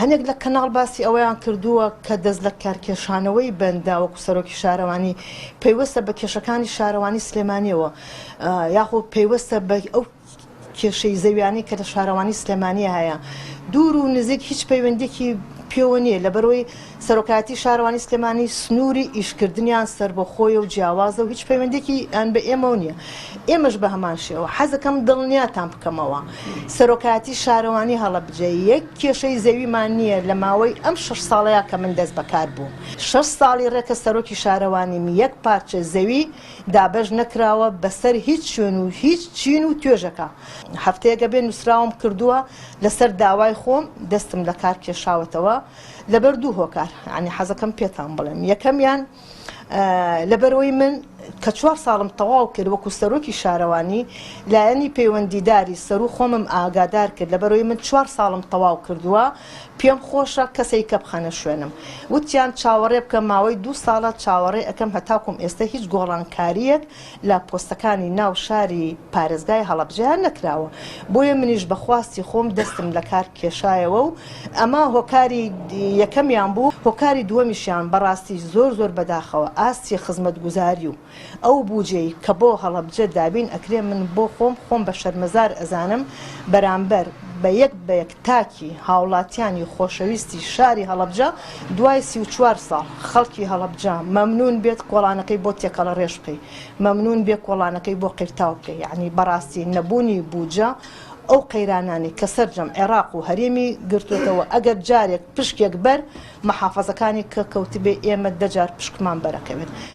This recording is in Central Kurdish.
هەنێک لە کەناڵ باسی ئەوەیان کردووە کە دەست لە کارکێشانەوەی بەندە وەکو سەرۆکی شارەوانی پەیوەستە بە کێشەکانی شارەوانی سلێمانیەوە یاخۆ پەیوەستە بە ئەو کێشەی زەویانەی کە لە شارەوانی سلێمانی هەیە. دوور و نزیک هیچ پەیوەندیەکی پێوە نییە لەبەرئەوەی سەرۆکایەتی شارەوانی سلێمانی سنووری ئیشکردنیان سەربەخۆیە و جیاوازە و هیچ پەیوەندیەکیان بە ئێمەوە نییە. ئێمەش بە هەمان شێوە حەزەکەم دڵنیاتان بکەمەوە سەرۆکایەتی شارەوانی هەڵەبجە یەک کێشەی زەویمان نییە لە ماوەی ئەم شەش ساڵەیا کە من دەست بەکار بووم شەش ساڵی ڕێکە سەرۆکی شارەوانیم یەک پارچە زەوی دابەش نەکراوە بەسەر هیچ شوێن و هیچ چین و توێژەکا. هەفتەیەکە بێ نووسراوم کردووە لەسەر داوای خۆم دەستم لە کار کێشاوەتەوە لەبەر دوو هۆکار یانی حەزەکەم پێتان بڵێم یەکەمیان لەبەرئەوەی من کە چوار ساڵم تەواو کرد وەکو سەرۆکی شارەوانی لایەنی پەیوەندیداری سەرو خۆمم ئاگادار کرد لەبەرئەوەی من چوار ساڵم تەواو کردووە پێم خۆشە کەسێک کە بخەنە شوێنم. وتیان چاوەڕێ بکە، ماوەی دوو ساڵە چاوەڕێ ئەکەم هەتاکوم ئێستە هیچ گۆڕانکارییەک لە پۆستەکانی ناو شاری پارێزگای هەڵەبجەیا نەکراوە. بۆیە منیش بە خواستی خۆم دەستم لە کار کێشایەوە و ئەمە هۆکاری یەکەمیان بوو. هۆکاری دووەمیشیان بەڕاستی زۆر زۆر بەداخەوە ئاستی خزمەتگوزاری و ئەو بوجەی کە بۆ هەڵەبجە دابین ئەکرێ من بۆ خۆم خۆم بە شەرمەزار ئەزانم بەرامبەر بە یەک بە یەک تاکی هاوڵاتیانی خۆشەویستی شاری هەڵەبجە دوای 34 ساڵ خەڵکی هەڵەبجە مەمنون بێت کۆڵانەکەی بۆ تێکەڵە ڕێژ بکەی مەمنون بێ کۆڵانەکەی بۆ قیرتاو بکەی یەعنی بەڕاستی نەبوونی بوجە ئەو قەیرانانەی کە سەرجەم عێراق و هەرێمی گرتووەتەوە ئەگەر جارێک پشکێک بەر محافەزەکانی کە کەوتبێ ئێمە دە جار پشکمان بەرەکەوێت.